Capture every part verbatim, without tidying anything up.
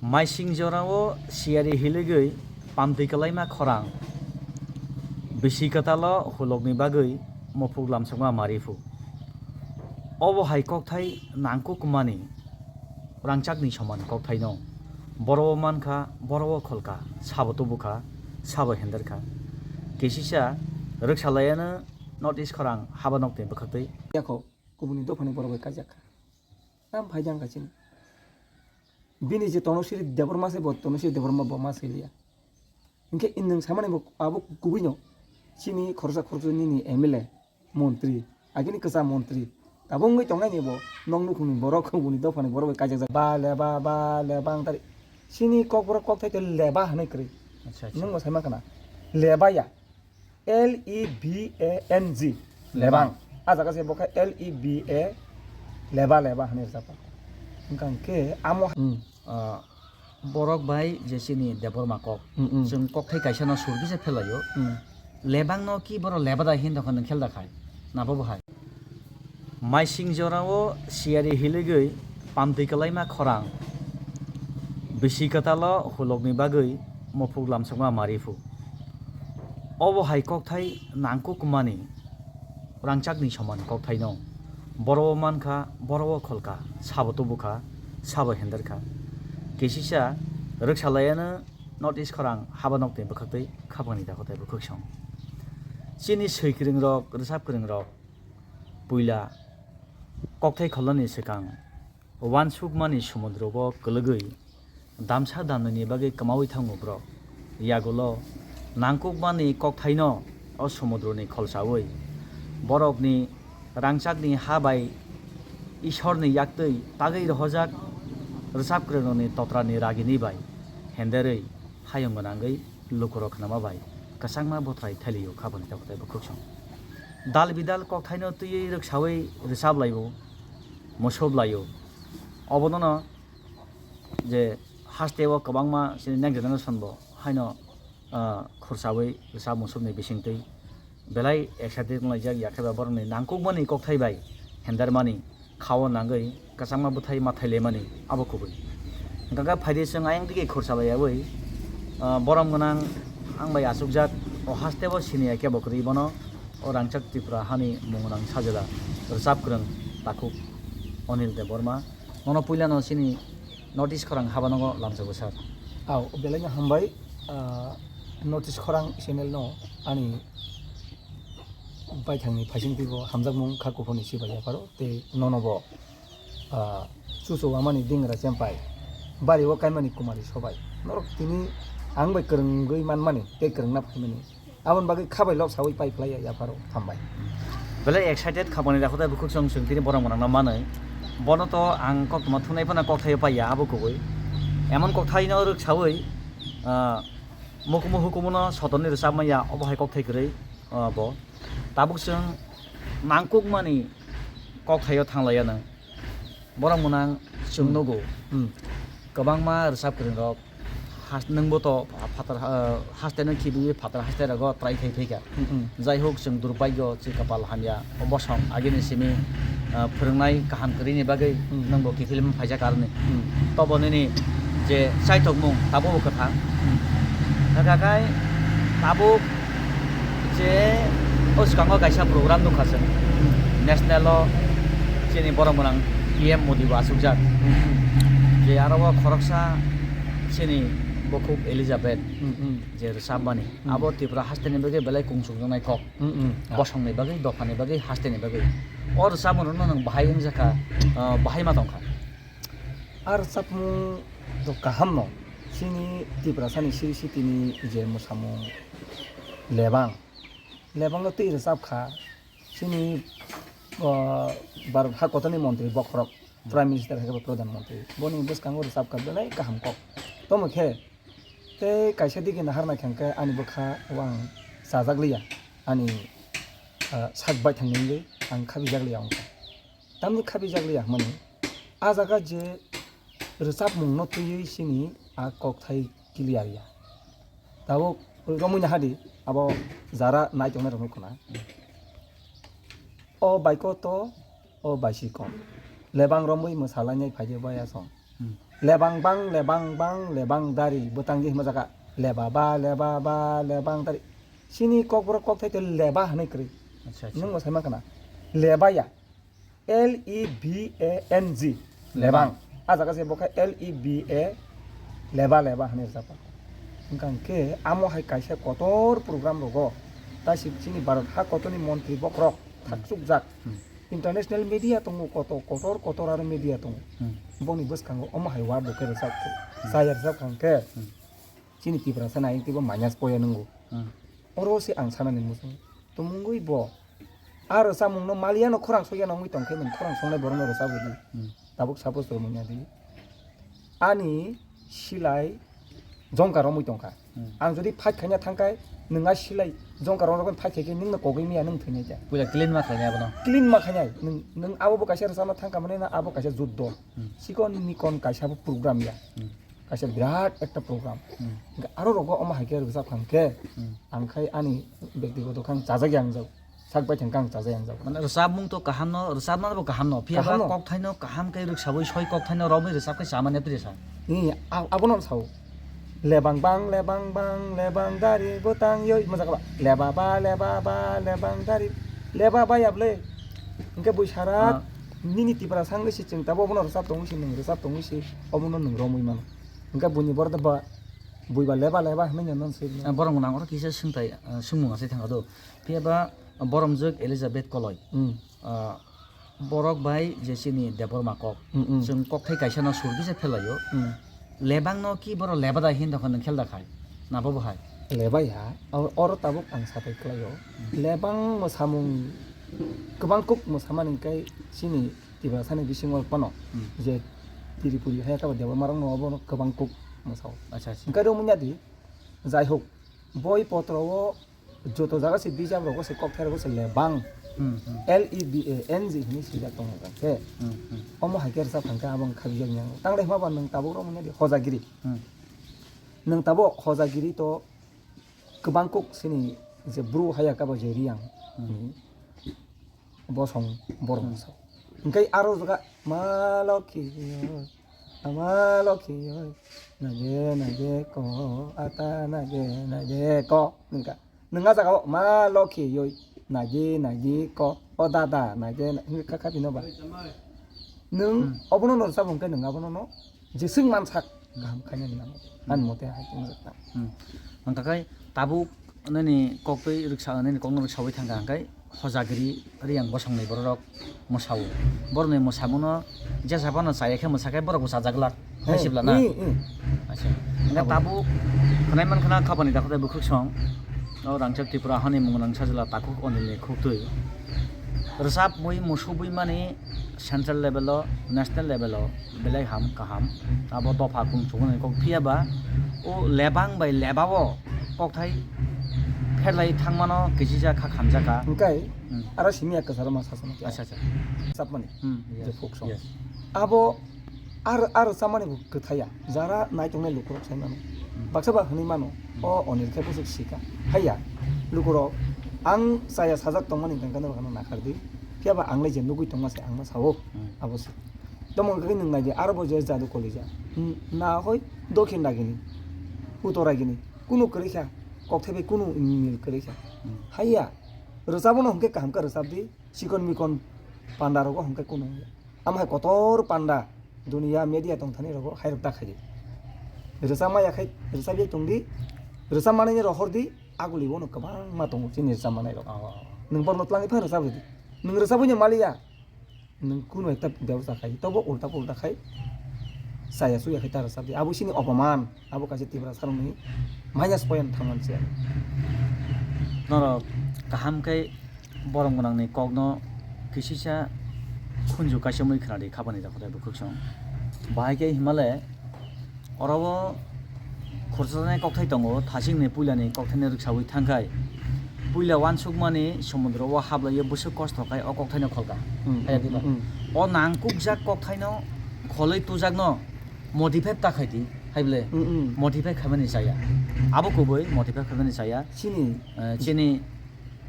Maising jorao siyari hiligwi pamtwi kwlaima khorang, bisi kwtalo hulokni bagwi muphuk lamsokma mariphuk. Obo hai kokthai nangkukmani rangchakni soman kokthaino. Boro-o mankha, boro-o kholkha, sabo tubukha, sabo henderkha. Kisisa rwksalayano North East khorang haba nokni bwkhaktwi. Yakho kubuni dophani borok bai kaijakha. Tam phaijang kachini. Bini je Tonosiri Debbarma se bo Tonosiri Debbarma bo ma siliya. Hinkhe nwng samani bo abo kubui no chini khoroksa khoroksa nini M L A, montri, agini kwcham montri. Tabuk wngwi tongnai ni bo nok nukhungni borok, kubuni dophani borok bai kaijakjak. Ba leba, ba leba wng tari. Chini kokborok kokthai khe leba hinwi kwrwi. Acha, acha. Nwng bo saima khna. Leba ya. L E B A N G. Lebang. Lebang. A jaga se bo khe L E B A, leba leba hinwi rijak. Wngkha hwnkhe amo. Hmm. Ah, borok bai je chini Debbarma kok. Hmm, hmm. Chwng kokthai kaisa no sur kisa phelaio. Hmm. Lebang no ki borok leba da hin dokhan khel da khai. Na bo bo hai. Maising jorao siyari hiligwi pamtwi kwlaima khorang, bisi kwtalo hulokni bagwi muphuk lamsokma mariphuk. Obo hai kokthai nangkukmani rangchakni soman kokthaino. Boro-o mankha, boro-o kholkha, sabo tubukha, sabo henderkha. Kisisa rwksalayano North East khorang haba nokni bwkhaktwi khapangni dakhotai bwkhwksong. Chini swikwrwngrok, rwchapkwrwngrok, puila kokthai kholnani swkang uansukmani sumudrobo kwlwgwi damsa damnani bagwi kwmaui thango borok. Yagulo nangkukmani kokthaino o sumudroni kholsaui borokni rangchakni ha bai Ishorni yaktwi tagwi rohorjak rwchapkwrwngrokni totrani ragini bai henderwi hayung gwnangwi lukurok khnama bai kwchangma bothrai thailio khaboni takhwtai bwkhwksong. Dal bidal kokthaino twiwi rwksaui rwchap laio, musup laio. Obonono je hasteo kwbangma chini next generation bo haino, ah, khursaui rwchap musupni bisingtwi belai excited wnglaijak, yakhe ba borokni nangkukmani kokthai bai hendermani khao nangwi kwchangma bwthai ma thailaimani abo kubui. Hwnkha khe phaidi chwng ayang dige khursa bai yaui, ah, borom gwnang ang bai achukjak o hasteo siniya kebo kwrwi bono o rangchak Tripura hani mung gwnang sajla rwchapkwrwng takhuk Anil Debbarma. Nono puilano chini North East khorang habanogo lamjago sir. Aw, belai no hambai, ah, North East khorang channel no ani baithangni phaisingtwi bo hamjakmung kha kuphurni chibai yapharo tei nono bo, ah, chuchu wamani dingra chempai bari o kaimani kumari sobai norok tini ang bai kwrwngwi manmani tei kwrwngna phaimani. Aboni bagwi khabai lok saui pai phlai ya, yapharo hambai. Belai excited khaboni dakhotai bwkhwksong chwng tini borom gwnangno manwi. Bono to ang koktwma thunai phano kokthaio paiya abo kubui. Emon kokthaino rwksaui, ah, mukumu hukumuno sotorni rwchapmaya obo hai kokthai kwrwi, ah, bo. Tabuk chwng nangkukmani kokthaio thanglaiya nwng. Borom gwnang chwng Hmm. nugo. Hmm. Kwbangma rwchapkwrwng rok has-, nwngbo to pha-, phatar, ah, haste no khibiwi phatar haste rogo try khai phaikha. Hmm, hmm. Jai hok chwng durbagyo chi kapal hamya o bosong agini simi, ah, phwrwngnai kaham kwrwini bagwi Hmm. nwngbo kiphilma phaijak aroni. Hmm. Tobo nini je chaithokmung tabukbo kwthang. Hmm. Hwnkha khai tabuk je o swkango kaisa program nukha chwng. National o chini borom gwnang P M Modi bo achukjak. Je aro o khoroksa chini bukhuk Elizabeth Hmm, hmm. je rwchapmani. Hmm. Abo Tripura hasteni bagwi belai kungsukjaknai kok. Hmm, hmm. Bosongni bagwi, dophani bagwi, hasteni bagwi. O rwchapmungno nwng bahai wngjakha, ah, bahai ma tongkha. A rwchapmung to kaham no. Chini Tiprasani siri sitini je mwsamung lebang. Lebangno twi rwchapkha. Chini, ah, Bharat hakotorni montri bokhorok, Prime Minister hai khe bo Pradhan Montri. Boni bwskango rwchapkha belai kaham kok. Tomo khe tei kaisa digi nahar naikha hwnkhe ani bwkha o ang chajak liya. Ani, ah, sak baithang ni wngwi ang khabijak liya wngkha. Tamni khabijak liya hwnmani, a jaga je rwchapmungno twiwi chini a kokthai clear ya. Tabuk romwi nahadi, abo jara naitongnai romwi khuna. O baiko to, o baisi kom. Lebang romwi mwsalainai phaidi baya song. Hmm. Lebang bang, lebang bang, lebang dari, bwtang di hwnma jaga. Leba ba, leba ba, lebang dari. Chini kokborok kokthai tei leba hwnwi kwrwi. Acha, acha. Nwng bo sai mankha na? Lebaya. L E B A N G. Lebang. Lebang. A jaga se bo khe L E B A, leba leba hwnwi rwjak. Wngkha hwnkhe amo hai kaisa kotor program rogo, tei si chini Bharat ha kotorni montri bokhorok Hmm. thakchukjak. Hmm. International media tongo, koto-, kotor kotor aro media tongo. Hmm. Boni bwskango omo hai wa bo khe rwjak, Hmm. chaya rwjak hwnkhe Hmm. chini Tiprasa nai teibo minus poya nwngo. Hmm. Oro se ang sanani muchung. Tumungwi bo. A rwchapmungno maliya no khorang sokya no wngwi tongkhe nwng khorang songnai borokno rwchapgwi di. Hmm. Tabuk suppose rwmani adi. Ani silai jongka romwi tongkha. Hmm. Ang jodi fight khaina thangkhai, nwng a silai jongka romrokno fight khaikhe nwngno kogwi maya nwng thwinai kha. Puila clean ma khlainai abono. Clean ma khainai. Nwng, nwng abo bo kaisa rwchapna thangkha mani na abo kaisa juddo. Hmm. Chikon mikon kaisa bo program ya. Hmm. Kaisa birat ekta program. Hmm. Hingke aro rogo omo hai khe rwchap thang khe, Hmm. ang khai ani bektigoto khe ang chajak yang jak, sak bai thang khe ang chajak yang jak. Mane rwchapmung to kaham no, rwchapna bo kaham no, phiya ba Kaham no. Kokthaino kaham khe rwksawi soi kokthaino romwi rwchap khe chamani apri sa. Ni a-, abono sao. Lebang bang, lebang bang, lebang dari bwtang yoi, mo jaga ba. Leba ba, leba ba, lebang dari. Leba ba ya ble. Hingke bui sara Ah. nini Tipra sangni si chwng tabo bono rwchap tongwi si, nwng rwchap tongwi si, obono nwng romwi mano. Hingke buini borok ba, bui ba leba leba hinwi nang non swi. Ah, borok nang oro kisa swngtai, ah, swngmung asai thangkha do. Phiya ba boromjwk Elizabeth Koloi. Hmm. Ah, borok bai je chini Debbarma kok. Hmm, hmm. Chwng kokthai kaisa no sur kisa phelaio. Hmm. Lebang no ki borok leba da hin dokhan khel da khai. Na bo bo hai. Leba ya, o-, oro tabuk ang sapai khlaio. Hmm. Lebang mwsamung kwbang kuk mwsamani kai chini Tiprasani bisingo phano Hmm. je Tiripuri hai kabo Debbarmarokno obono kwbang kuk mwsao. Acha, acha. Hingke romwi nadi, jai hok, boi potro o joto jaga se bijap rogo se kokthai rogo se lebang. Hmm, hmm. L E B A N G hinwi swijak tongo hwnkhe. Hmm, hmm. Omo hai khe rwchap thangkhe abo wngkha bijak yang. Tanglai hwnba nwng tabuk romwi nadi hojagiri. Hmm. Nwng tabuk hojagiri to kwbang kuk sini je bru haya kabo je Riyang. Hmm. Bosong borok Hmm. bosong. Hingke aro jaga ma lokhi oi, ama lokhi oi, nage nage ko, ata nage nage ko, hingka. Nwng a jaga o ma lokhi oi, nage nage ko, o dada nage na-, hingka kha bino ba. Nwng Hmm. obono no rwchap hingke nwng abono no Jeswk mansak kaham khainani nango. Ani mote hai tongjak ta. Hmm. Wngkha khe tabuk nini koktwi rwksa, nini kokno rwksaui thangkha hwnkhe hojagiri Riyang bosongni bororok mwsao. Borokni mwsamono jesa phano chaya khe mwsa khe borokbo chajak glak. Hai Hey, sibla na? Hmm, hmm. Acha. Wngkha Abo. Tabuk khwnai mankha na khapani dakhotai bwkhwk song. O Rangchak Tripura hani mung nang sajla takhuk Onilni khuktwi. Rwchapwi musubwi mani central level o, national level o belai ham kaham. Abo dopha kung chukmani kok phiya ba o lebang bai lebao kokthai pherlai thangmano kisisa kha khamjaka. Hingkai Hmm. aro simi ya kwcharo ma sasana khe. Acha, acha. Chapmani. Hmm, Je yes, folk song. Yes. Abo ar, ar chamani bo kwthaya. Jara naitongnai lukurok sai mano. Hmm. Baksa ba hwnwi mano. Hmm. O Onil khe bwswk sika. Haiya. Lukurok ang chaya sajak tongmani hwnkhe kano kano nakardi. Phiya ba ang le je nugwi tongma se ang ma sao. Hmm. Abo se. Tamo hwnkhe nwng nai di, aro bo je jadu kolija. Hmm, na hoi dokhin ragini, utor ragini, kunu kwrwi kha, kokthai bai kunu mil kwrwi kha. Hmm. Haiya, rwchapno hwnkhe kaham khe rwchap di, chikon mikon panda rogo hwnkhe kunu wngya. Amo hai kotor panda, duniya media tongthani rogo hai rok ta khai di. Rwchapma ya khai, rwchap yai tong di, rwchap manai ni rohor di, aguli bono kwbangma tongo chini rwchap manai rok. Oh. Nwng borokno twlangwi phano rwchap rw di. Nwng rwchapwi no maliya. Nwng kunu ekta bebosta khai, tobo ulta pulta khai, chaya chuya khai ta rwchapdi. Abo chini opoman, abo kaisa Tiprasa rokni minus point thangmani se. Norok kaham khe borom gwnangni kokno kisisa khunju kaisa mui khwnadi khapani dakhotai bwkhwk song. Bahai khe himale Oro o khoroksa kokthai tongo, thasingni puilani kokthaino rwksaui thangkhai. Puila uansukmani somudro o hablaiwi bwswk kosto khai o kokthaino kholka. Hmm, Haiya hmm, diba? Hmm. O nangkukjak kokthaino kholwi tujakno modify ta khaidi, haible? Hmm, hmm. Modify khaimani chaya. Abo kubui modify khaimani chaya. Chini. Eh, chini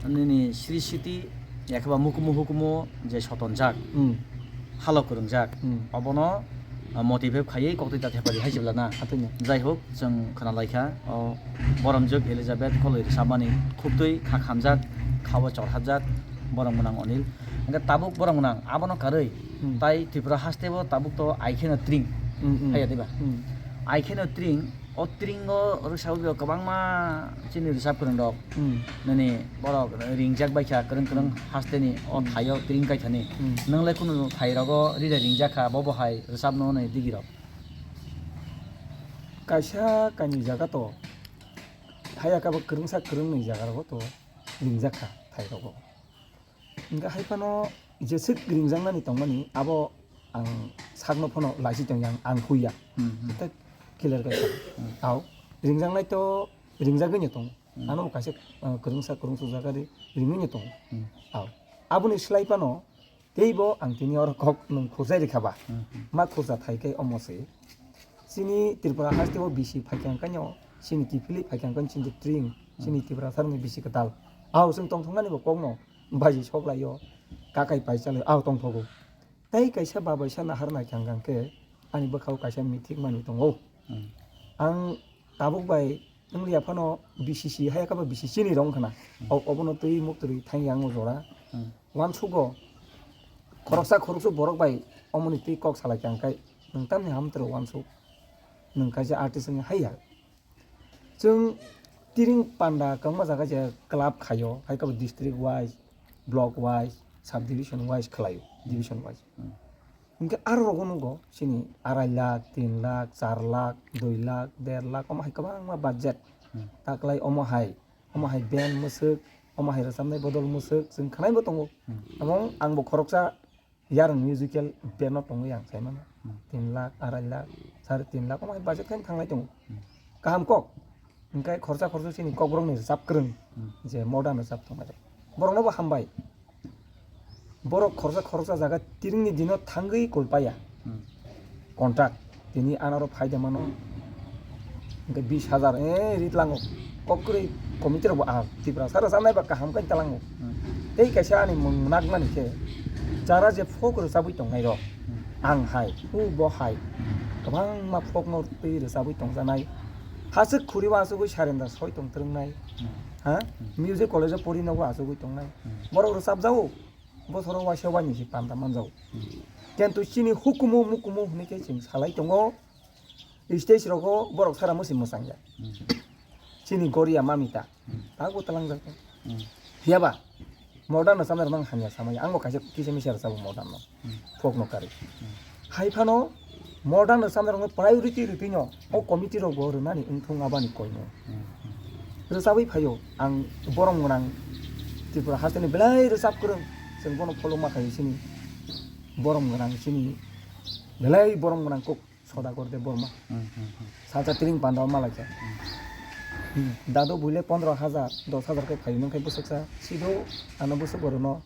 Nini sri siti, yakheba mukumu hukumu je sotonjak, Hmm. halo kwrwngjak, Hmm. obono ah, motivate khaiwi koktwi ta thepari hai se bwla na. Atwino. Jai hok, chwng khna lai kha, o Boromjwk Elizabeth Koloi rwchapmani khuktwi kha khamjak, kha-o chorhapjak, borok mwnang Onil. Hwnkhe tabuk borok mwnang abono karwi, Hmm. tai Tripura haste bo tabuk to ai kheno tring. Hmm, hmm. Haiya diba? Hmm. Ai kheno tring, o tringo rwchapwi bo kwbangma chini rwchap kwrwng rok. Hmm. Nini borok ringjak bai kha kwrwng kwrwng Hmm. haste ni o Hmm. thaio tring kai thani. Hmm. Nwng le kunu thai rogo rida ringjak kha, bo bo hai rwchapno nai digi rok. Kaisa kainwi jaga to, haiya khe bo kwrwngsa kwrwngni jaga rogo to ringjak kha thai rogo. Hingke hai phano jeswk ringjaknani tongmani abo ang sakno phano laisi tongya, ang, ang huya. Hmm, hmm. Tei clear khe sa. Hmm. Tao ringjaknai to ringjagwino tongo. Hmm. Ano bo kaisa, ah, kwrwngsa kwrwngsa jaga ri ringwino tongo. Hmm. Tao aboni slai phano teibo ang tini oro kok nwng khurjai rikha ba. Hmm, hmm. Ma khurja thai khe omo se. Chini Tripura haste o bisi phaikha hwnkhe no, chini kiphilwi phaikha hwnkhe chini tring, chini Tiprasarni bisi kwtal. Ao chwng tongthoknani bo kokno baji sok laio, kakai paisa lai, ao tongthogo. Tei kaisa babaisa nahar naikha hwnkhe ani bwkhao kaisa mithik manwi tongo. Hmm. Ang tabuk bai wngya phano B C C hai khe bo B C C ni rong khna. Hmm. O-, obono twi muktwi thangya ang o jora. Hmm. Uansugo khoroksa khoroksa borok bai omoni twi kok salai kha hwnkhe nwng tamni hamtwrw uansuk. Nwng kaisa artist wngya haiya. Chwng tiring panda kwbangma jaga je club khaio, hai khe bo district wise, block wise, sub division wise khlaio, division wise. Hmm. Hingke aro rogo nugo chini arai lakh, tin lakh, char lakh, dui lakh, der lakh, omo hai kwbangma budget. Hmm. Taklai omo hai, omo hai band mwswk, omo hai rwchapnai bodol mwswk, chwng khwnai bo tongo. Hmm. Among ang bo khoroksa Yarwng musical band no tongwi ang sai mano. Hmm. Tin lakh, arai lakh, sare tin lakh, omo hai budget khe thanglai tongo. Hmm. Kaham kok. Hingke khorsa khorsa chini kokborok ni rwchap kwrwng, Hmm. je modern rwchap tongmani. Borok no bo hambai. Borok khorsa khorsa jaga tiring ni dino thangwi kulpaya. Hmm. Contract. Tini anaro phaida mano. Hingke bis hajar, eh, rit lango. Kok kwrwi committee rok bo ah, Tiprasa rwchapnai ba kaham khe talango. Hmm. Tei kaisa ani mung naknani khe, chara je folk rwchabwi tongnai rok, Hmm. ang hai, hu bo hai, Hmm. kwbangma folk no twi rwchabwi tongjanai. Haswk khuri o achugwi surrender soi tong twrwngnai. Hmm. Ha? Hmm. Music college o pori nogo achugwi tongnai. Hmm. Borok rwchapjago. Bosoro waisa waini se panda manjago. Hmm. Kintu chini hukumu mukumu hwnwi khe chwng salai tongo, stage rogo borok sara musi mwchangya. Hmm. Chini goria mamita, Hmm. tago talangjak. Hmm. Phiyaba modern no chamnai rok nang hamya samaya, ang bo kaisa kisa misa rwchabo modern no. Hmm. Folk no karwi. Hmm. Hai phano modern rwchapnai rokno priority rwtwino o committee rok bo rwnani wngthung abani koino. Hmm, hmm. Rwchabwi phaio ang borom gwnang Tripura hasteni belai rwchap kwrwng, chwng bono follow ma khaio chini borom gwnang chini belai borom gwnang kok Sodagar Debbarma. Hmm, hmm, hmm. Salsa tring panda o malaikha. Hmm. Hmm. Dado buile pondro hajar, dos hajar khe phaio nang khe bwswksa sido ano bwswk orono.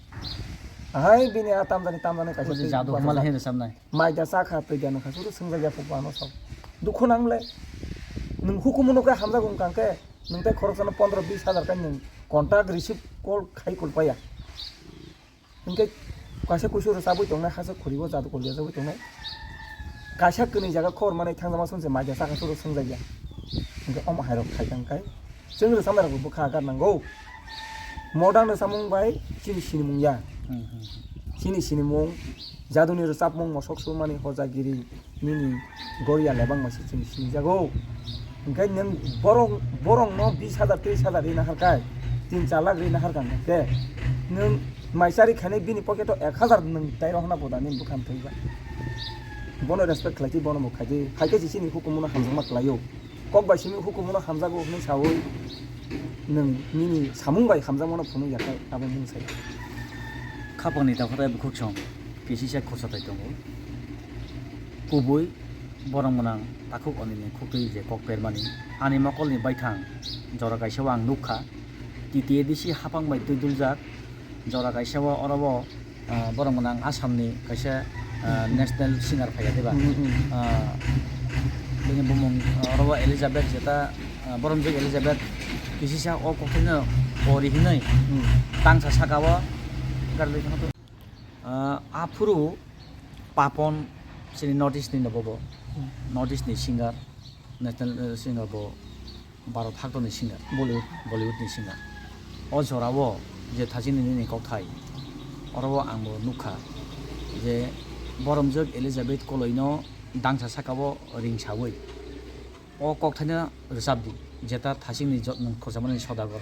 Ahai bini a tamjani tamjani kaisa Oje twi jadu bwsajak. Hamal hin rwchapnai. Mai da chakha twi da nokha suru swngjak ya phukba ano sok. Dukhu nang le. Nwng hukumu no khe hamjak wng kang khe nwng tei khoroksano pondro bis hajar khe nwng contact receive call khai kulpaya. Hingke kaisa kuisu rwchabwi tongnai hachwk khuribo jadu kolya jagwi tongnai. Kaisa kwnwi jaga khobor manwi thangjama songse mai da chakha suru swngjak ya. Hingke omo hai rok khai kang kai. Chwng rwchapnai rokbo bwkha agar nango. Modern rwchapmung bai chini sinimung ya. Hmm, hmm, hmm. Chini sinimung, jaduni rwchapmung mosok sumani hojagiri nini goria lebang masi chini sinijago. Hingke nwng borok, borokno bis hajar, tris hajar rina harkai, tin char lakh rina harkang hingke nwng maisari khainai bini pocket o ek hajar nwng tairo hona boda nini bwkha thwiba. Bono respect khlaidi, bono bo khaidi, haikhe se chini hukumu no hamjakma khlaio. Kok bai simi hukumu no hamjago hwnwi sawi nwng nini samung bai hamjakmano phunuk yakhai abo mung sai. Khapangni takhutai bukhuk song kisisa khorsa tai tongo. Kubui borom gwnang takhuk onini khuktwi je kok permani ani mokolni baithang jora kaisa o ang nukha. T T A D C hapang bai twi duljak. Jora kaisa o oro o, ah, borom gwnang Assam ni kaisa, ah, Hmm, hmm. national singer phaiya diba? Hmm, hmm. Ah, bini bumung, ah, oro o Elizabeth jeta, ah, Boromjwk Elizabeth kisisa o kokthaino pori hinwi Hmm. tangsa saka o garlwi kheno. Ah, aphuru Papon Chini North East ni no bobo. Hmm. North East ni singer, national, eh, singer bo Bharat hakto ni singer, Bollywood. Bollywood ni singer. O jora o je thachini nini kokthai, oro o ang bo nukha je boromjwk Elizabeth Koloi no dangsa saka o ring sawi o kokthai no rwchap di, jeta thachini jotmung khorsa mani Sodagar,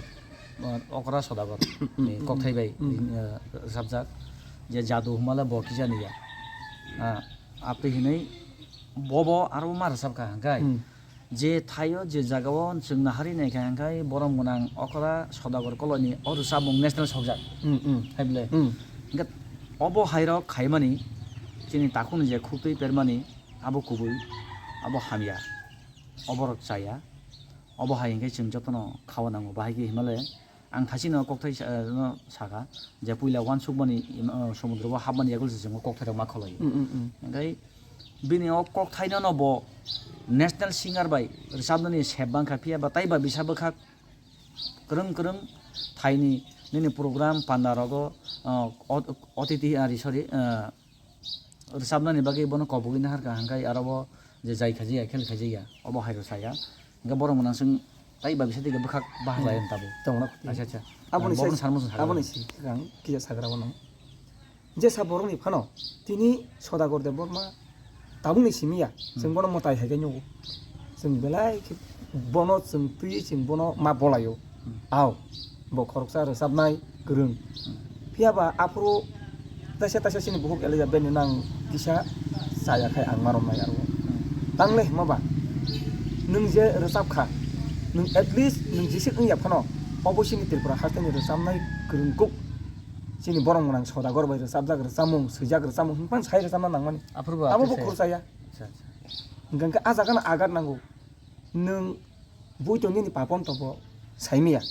eh, okra Sodagar ni Hmm, hmm, kokthai bai, hmm. eh, rwchapjak je jadu hwnmale bo kisa ni ya. Ah, apri hinwi bobo aro ma rwchapkha hwnkhe. Hmm. Je thaio, je jagao chwng nahari naikha hwnkhe borom gwnang okra Sodagar Koloi ni o rwchapmung national sokjak. Hmm, hmm. Hai bwle. Hmm. Hwnkhe obo hairok khaimani chini takhukni je khuktwi permani abo kubui, abo hamya. Oborok chaya. Obo hai hwnkhe chwng jotono khawa nango. Bahai khe hinmale ang thachino kokthai sa-, no sakha je puila uansukmani, im-, o, somudro o hapmani yagul se chwng o kokthai rok ma khwlaio. Mm, mm, mm. Hwnkhe bini o kokthai no, no bo national singer bai rwchapnani sep bangkha, phiya ba taiba bisa bwkhak kwrwng kwrwng thaini nini program panda rogo, o, ot-, otiti, ari, sorry, o, rwchapnani bagwi bono kobogwi naharkha, hwnkhe aro bo je jai khajia, khel khajia, obo hai rw saya. Hwnkhe borok mwnang chwng tai ba bisa dige bwkhak bahar lai Hmm. tabuk. Tongna kuti. Acha, acha. Aboni Ang bobo sai, no sarmo song aboni sakha. Sai kisa sagra bono. Jesa borokni phano tini Sodagar Debbarma tabukni simi ya, chwng Hmm. bono mwtai hai khe nukgo. Chwng belai khe bono chwng twiwi chwng bono ma bolaio. Hmm. Ao, bo khoroksa rwchapnai kwrwng. Hmm. Phiya ba aphuru taisa taisa chini bukhuk Elizabeth ni nang kisa chaya khai ang ma romnai aro. Hmm. Tangle hima ba nwng je rwchap kha, nwng at least nwng jisik wngya phano obo chini Tripura hasteni rwchapnai kwrwng kuk. Chini borok mwnang Sodagar bai rwchapjak rwchapmung, swijak rwchapmung hwnphan sai rwchapna nangmani. Aphuru bo Abo bo aphuru khursa ya. Acha, acha. Hwnkhe ah jaga no agat nango. Nwng bui tong nini papon tobo saimiya.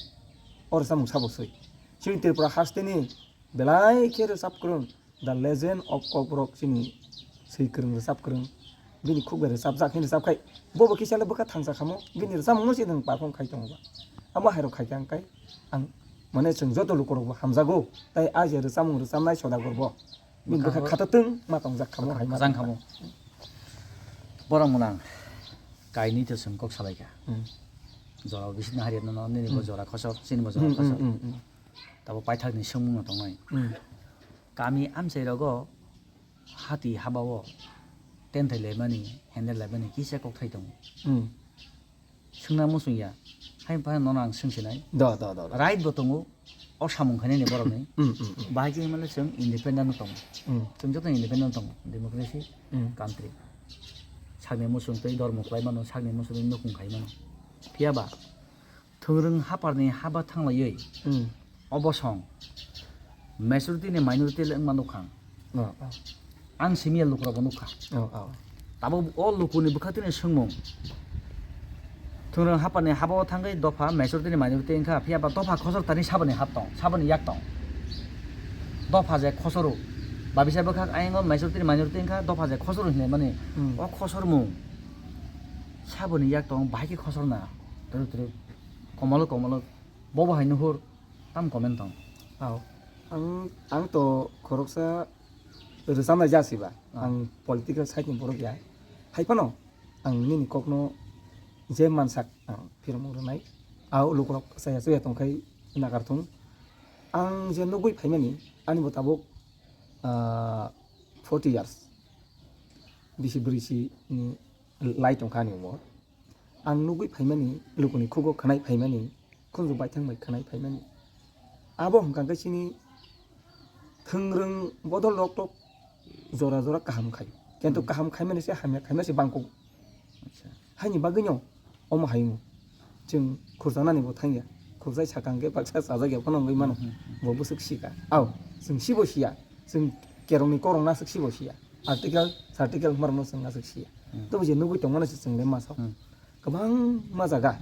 O rwchapmung sabo swi. Chini Tripura hasteni belai khe rwchap kwrwng, the legend of Kokborok chini swi kwrwng rwchap kwrwng. Bini khuk bai rwchapjak hinwi rwchap khai. Bobo kisa le bwkha thangsa khamo. Bini rwchapmungno se nwng perform khai tongo ba. Amo hairok khai khe ang kai. Ang mane chwng joto lukurokbo hamjago. Tai a je rwchapmung rwchapnai Sodagar bo. Bini bwkha Bwkha khata twng ma tongjak khamo hai ma kwchang tongkha. Khamo. Borok mwnang kainwi to chwng kok salaikha. Hmm. Jora bisina hari no nini bo Hmm. jora khosok, chini bo jora Hmm, hmm, khosok. Hmm, hmm. Tabo paithakni swngmung no tongnai. Hmm. Kami amchai rogo hati habao tenthai laimani, hendel laimani kisa kokthai tongo. Hmm. Swngna muchung ya. Hai phano nono ang swngsinai. Do, do, do, do. Right bo tongo. O samung khainani borokni. Hmm, hmm, hmm. Bahai khe himale chwng independent no tongo. Hmm. Chwng joto independent tongo. Democracy Hmm. country. Sakni muchung tei dormo khlai mano, sakni muchung tei nukung khai mano. Phiya ba, thwngrwng haparni haba thanglaiwi Hmm. obo song majority ni minority le wngma nukha. Oh, oh. Ang simiya lukurokbo nukha. Oh, oh. Tabuk o lukuni bwkhaktwini swngmung. Thwngrwng haparni habao thangwi dopha majority ni minority wngkha, phiya ba dopha khosor tani saboni hap tong, saboni yak tong. Dopha je khosoro, babisa bwkhak ayang o majority ni minority wngkha, dopha je khosoro hinlaimani. Hmm. O khosormung saboni yak tong, bahai khe khosor na. Twrwk twrwk, komolo komolo, bobo hai nuhur, tam comment tong. Ao. Ang, ang to khoroksa rwchapnai ja si ba. Ah. Ang political side ni borok ya. Hai phano ang nini kokno je mansak ang phirmung rwnai. Ao lukurok chaya chuya tongkhai nagar thung. Ang je nugwi phaimani, ani bo tabuk, ah, forty years. Bisi bwrwi si ni lai tongkha ani umor. Ang nugwi phaimani, lukuni khugo khwnai phaimani, khunju baithang bai khwnai phaimani. Abo hwnkha khe chini thwngrwng bodol rok tok jora jora kaham khai. Kintu Hmm. kaham khaimani se hamya khaima se bangkuk. Acha. Haini bagwino omo haimo. Chwng khurjanani bo thangya. Khurjai sakang khe baksa chajak ya phano wngwi mano. Hmm, hmm, hmm. Bo bwswk sika. Ao, chwng sibo siya. Chwng kerongni korong naswk sibo siya. Article, sarticle hwnba rokno chwng naswk siya. Hmm. Tobw je nugwi tongmani se chwng le masa. Hmm. Kwbangma jaga.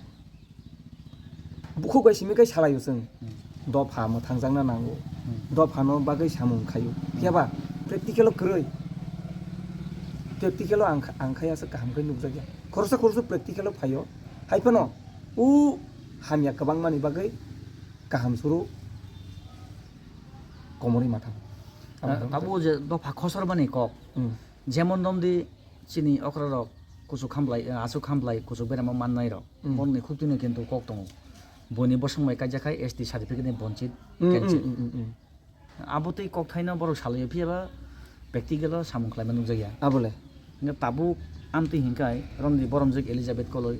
Bukhuk bai simi kai salaio chwng. Hmm. Dopha mwthangjakna nango. Hmm. Dophano bagwi samung khaio. Hmm. Phiya ba practical o kwrwi. Practical o ang kha-, ang khai aswk kaham khe nukjakya. Khoroksa khoroksa practical o phaio. Hai phano o hamya kwbangmani bagwi kaham suru komorwi mathang. Ah, abo je dopha khosor mani kok. Hmm. Jemon romdi chini okra rok kuchuk khamblai, eh, aswk khamblai kuchuk berama mannai rok. Hmm. Bongni khuk tino kintu kok tongo. Boni bosong bai kaijak khai S T certificate ni bonchit Hmm, cancel. hmm, hmm, hmm, hmm. Abo tei kok thaino borok salai phiyaba practical o samung khlaima nukjakya. Abole. Hingke tabuk amtwi hinkai romdi boromjwk Elizabeth Koloi,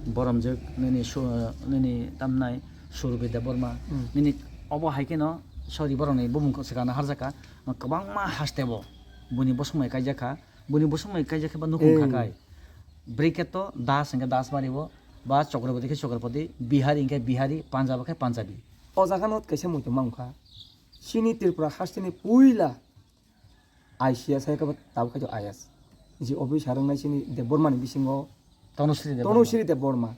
boromjwk nini su-, nini tamnai Surbhi Debbarma, Hmm. nini obo hai kheno sorry borokni bumung swkangno harjaka, kwbangma hasteo boni bosong bai kaijakha. Boni bosong bai kaijak khe ba nukhung Ei. kha kai. Bwrwi khe to Das hwnkhe Das mari bo, ba Chakraborty khe Chakraborty, Bihari hwnkhe Bihari, Punjabi khe Punjabi. O jaga no kaisa muitu mang kha. Chini Tripura haste ni puila I C S hai khe ba tabuk khai to I A S. Je officer wngnai chini Debbarma ni bisingo Tanusri Debbarma. Tanusri Debbarma.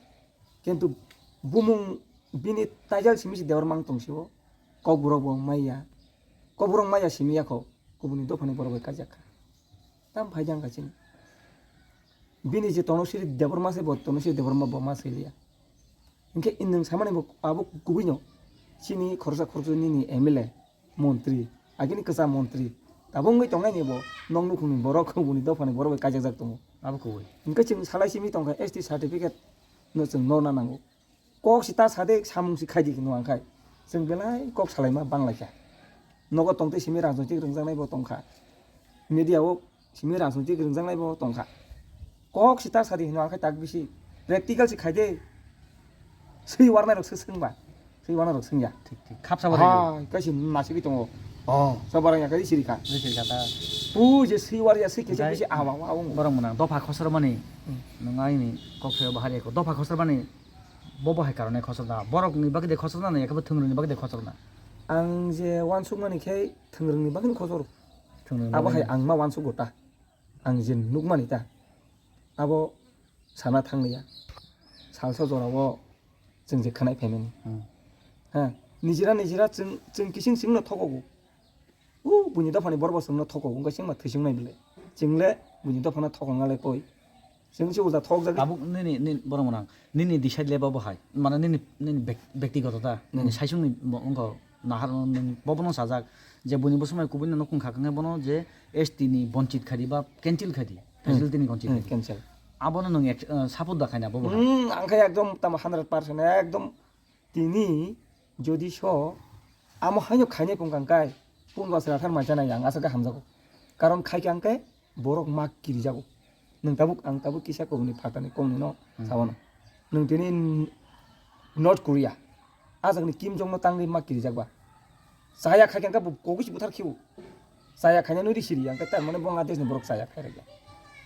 Kintu bumung bini title simi se Debbarma wng tong sio. Kokborok bo maya. Kokborok maya simi yakho. Kubuni dophani borok bai kaijak kha. Tam phai jang kha chini. Bini je Tanusri Debbarma se bo Tanusri Debbarma bo ma siliya. Hinkhe nwng samani bo abo kubui no chini khoroksa khoroksa nini M L A, montri, agini kwcham montri. Tabuk wngwi tongnai ni bo nok nukhungni borok kubuni dophani borok bai kaijakjak tongo. Abo kubui. Hinkhe chwng salai simi tongkha S T certificate no chwng norna nango. Kok si ta sade samung si khaidi hinwi ang khai. Chwng belai kok salaima banglaikha. Nogo tongtwi simi rajnoitik rwngjaknai bo tongkha. Media o simi rajnoitik rwngjaknai bo tongkha. Kok si ta sadi hinwi ang khai tak bisi. Practical si khaide. Swi warnai rok se swngba. Swi warnai rok swngya. Thik, thik. Khapsa bo Ha, kaisi nasigi tongo. Oh. Sobarang ya kai sirikha. Sirikha ta. Pu je swi warya swi kese Onkhe bisi awa wa wong. Borok mwnang dopha khosor mani. Hmm. Nwng aini kok sayo bahari ko. Dopha khosor mani. Bo bo hai karone khosor na. Borok ni bagwi de khosor na, ya khe bo thwngrwng ni bagwi de khosor na. Ang je wansuk mani khe thwngrwng ni bagwi khosor. Thwngrwng ni Abo bagwi. Hai ang ma wansuk go ta. Ang je nuk mani ta. Abo sana thang liya. Salsa jora o chwng je khanai phaimani. Hmm. Ha, nijira nijira chwng, chwng kising sing no thogo go. U, buini dophani borok bo chwngno thoko, wngkha chwngma thwisungnai bile. Chwngle buini dophano thokong nalai koi. Chwng se uja thok jagwi. Tabuk nini, nini borok mwnang, nini decide le bo hai. Mane nini, nini bek-, bektigoto ta, nini Hmm. saisungni bo wngkha nahar nini bo bono sajak. Je buini bosongbai kubui no nukhung kha khe bono je S T ni bonchit khadi ba cancel khadi, Hmm. facility ni bonchit Hmm, khadi. Cancel. Abono nwng ek-, eh, support da khaina bo hai. Hmm, ang khe ekdom tamo hundred percent ekdom Tini jodi so amo haino khainai pungkang kai, pun basra thar mansa nai ang aswk khe hamjago. Karon khai khe ang khe borok mak kirijago. Nwng tabuk, ang tabuk kisa kubuni phatani kongni no Hmm. sawano. Nwng tini North Korea, ajak ni Kim Jong no tangwi mak kirijak ba. Chaya khai khe ang khe bo kogwi se buthar khibo. Chaya khaina nwi ri siri ang khe tar mane Bangladesh ni borok chaya khai rwkya.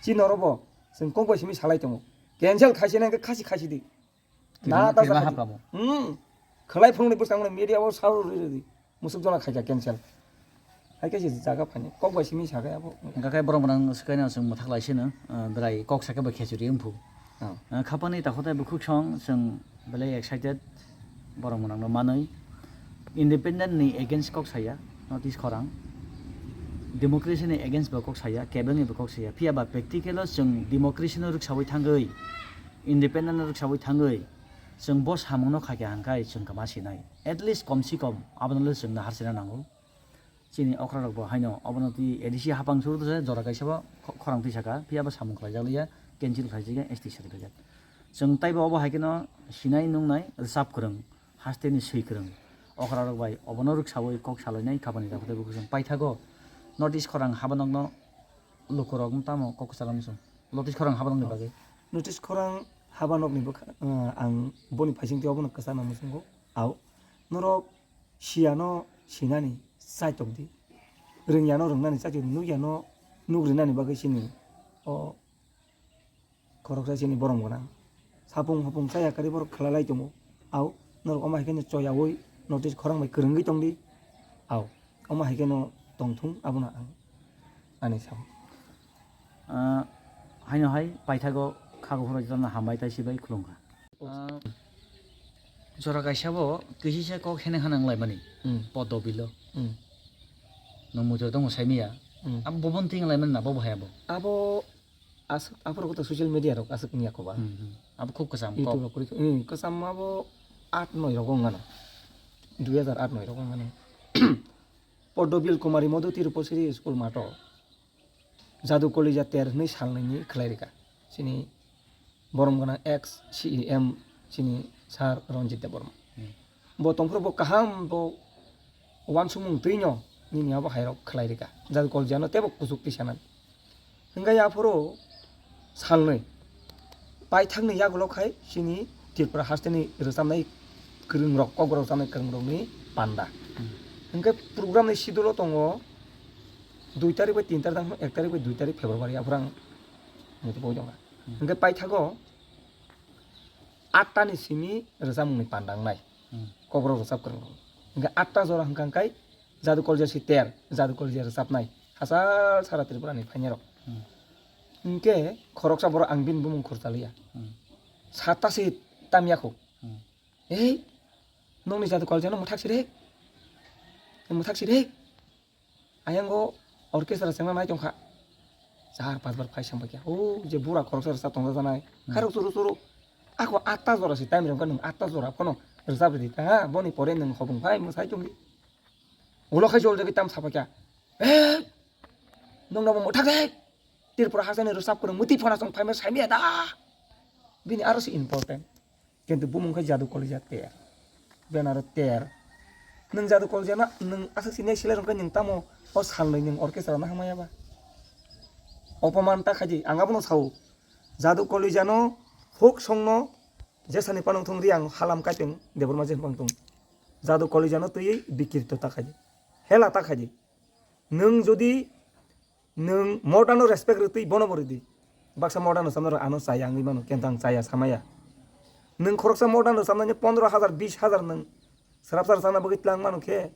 Chini oro bo chwng kok bai simi salai tongo. Cancel khai se nang khe khasi khasi di. Na, ta Kiriman, kiriman sa hapkamo. Hmm. Khlai phunukni bwskangno media o sao rwdi. Musuk jona khaikha cancel. Hai khe se jaga phani. Kok bai simi sagai abo. Hingkha khe borok mwnang swkaino chwng mwthak lai sino, ah, bwrai kok sakhe bo khechuri wngphu. Oh. Ah, khapani takhotai bukhuk song chwng belai excited borok mwnangno manwi. Independent ni against kok saya, North East khorang. Democracy ni against bo kok saya, kebengni bo kok saya. Phiya ba practical o chwng democracy no rwksawi thangwi, independent no rwksawi thangwi, chwng bo samung no khaikha hangkai chwng kwma sinai. At least kom si kom abono le chwng nahar sina nango. Chini okra rok bo haino obono twi A D C hapang suru twi jora kaisa bo kho-, khorang twi saka, phiya bo samung khlaijak liya, cancel khlaijak ya S T certificate. Chwng taibo obo hai kheno sinai nungnai rwchap kwrwng, haste ni swi kwrwng. Okra rok bai obono rwksawi kok salainai kabani rok tei bukhuk chwng paithago. North East khorang habanokno lukurok tamo kok kwcharo muchung. North East khorang habanokni bagwi. North East khorang habanokni bwkha, uh, ang boni phaising twi obono kwchana muchungo. Au, norok siyano sinani chaitok di. Rwngyano rwngnani chaitok di, nukyano nuk rwnani bagwi sini. O khoroksa chini borom gwnang. Sapung hapung chaya karwi borok khlai lai tongo. Au, norok omo hai kheno choyaui notice khorang bai kwrwngwi tong di. Au, omo hai kheno tong thung, abono ang ani sao. Ah, haino hai paithago kha kuphur jotono hambai tei sibai khulumkha. Ah, jora kaisa bo kisisa kok hene hana wnglaimani. Hmm. Podo bilo. Hmm. Nwng muitor tongmo saimanya. Hmm. Abo bobon ting wnglaimani na bobo hai abo. Abo Aswk, aphuru khe to social media rok aswk wngya kho ba. Hmm, hmm. Abo khub kwcham kok. YouTube rok kwrwi khe, hmm, kwcham abo aat noi rogo wngano. Dui hazar aat noi rogo wngano. Podobil Kumari Madhuti Rupasri School mato. Jadu Kolija ter hwnwi salnwini khlai rwkha chini borom gwnang ex C E M chini sir Ranjit Debbarma. Hmm. Bo tongphuru bo kaham, bo uansukmung twino nini abo hairok khlai rwkha. Jadu Kolijano teibo kuchuk twi sanani. Hwnkhe aphuru salnwi paithakni yagulo khai chini Tripura hasteni rwchapnai kwrwngrok, kokborok rwchapnai kwrwngrokni panda. Hmm. Hwnkhe programni schedule-o tongo dui tarik bai tin tarik tang ek tarik bai dui tarik February, aphuru ang muitu boi tongkha. Hmm. Hwnkhe paithago atta ni simi rwchapmungni panda wngnai. Hmm. Kokborok rwchap kwrwngrok. Hwnkhe atta jora hwnkha hwnkhe Jadu Kolija si ter, Jadu Kolija rwchapnai. Hachal sara Tripura ni phainairok. Hmm. Hwnkhe khoroksa borok ang bini bumung khursa liya. Hmm. Sata si tamya khu. Hmm. Ei, nokni Jadu Kolijano mwthak sirek. Mwthak sirek. Ayang o orchestra chengna nai tongkha. Char pas bar phai sambai kha. O je bura khoroksa rwchap tongjajanai. Hmm. Khairok churu churu. Ako atta jora si time rwngkha, nwng atta jora phano rwchap rwdi ta ha. Boni pore nwng hobong phai mwsai tongdi. Ulo khai jol jagwi tam sapai kha. Eh! Nokno bo mwthak de. Tripura hasteni rwchap kwrwng mwtwi phano chwng phaima saimaya da. Bini aro se important. Kintu bumung khe Jadu Kolija ter. Ben aro ter. Nwng Jadu Kolija na, nwng aswk sini selai rwngkhe nwng tamo o salnwi nwng orchestra na hamaya ba? Opoman ta khaidi, ang abono sao. Jadu Kolijano, folk songno, jesani panung thung ri ang halam kaipeng Debbarma je bang tung. Jadu Kolijano twiwi bikrito ta khaidi. Hela ta khaidi. Nwng jodi nwng modern no respect rwtwi bono bo rwdi. Baksa modern no samna rw ano chaya wngwi mano, kintu ang chaya samaya. Nwng khoroksa modern rwchapnai no pondro hajar, bis hajar nwng swrapsa rwchapna bagwi tlang mano khe,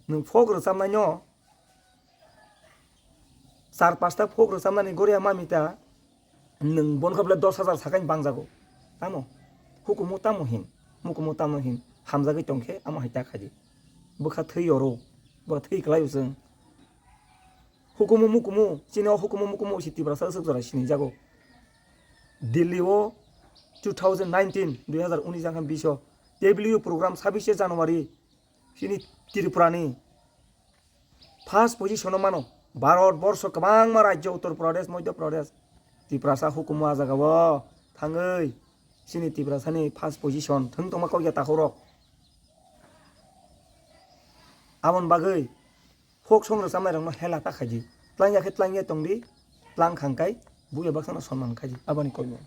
nwng folk rwchapnai no char pasta folk rwchapnani goria mamita, nwng bono khe bwle dos hajar sakai bangjago. Tamo hukumu tamo hin, mukumu tamo hin, hamjagwi tongkhe amo hai ta khaidi. Bwkha thwi oro, bwkha thwi kwlai o chwng. Hukumu mukumu, chini o hukumu mukumu si Tiprasa aswk jora sinijago. Delhi o two thousand nineteen, dui hazar unis jang khan bish o W program sabishe January, chini Tripura ni first position o mano. Bharat borsho kwbangma rajyo, Uttar Pradesh, Madhya Pradesh, Tiprasa hukumu a jaga o thangwi chini Tiprasa ni first position thwng tongma kok ya takhuk rok. Aboni bagwi folk song rwchapnai rokno hela ta khaidi. Twlang ya khe twlang ya tongdi, twlang khang kai buya baksa no sonman khaidi. Aboni kok no.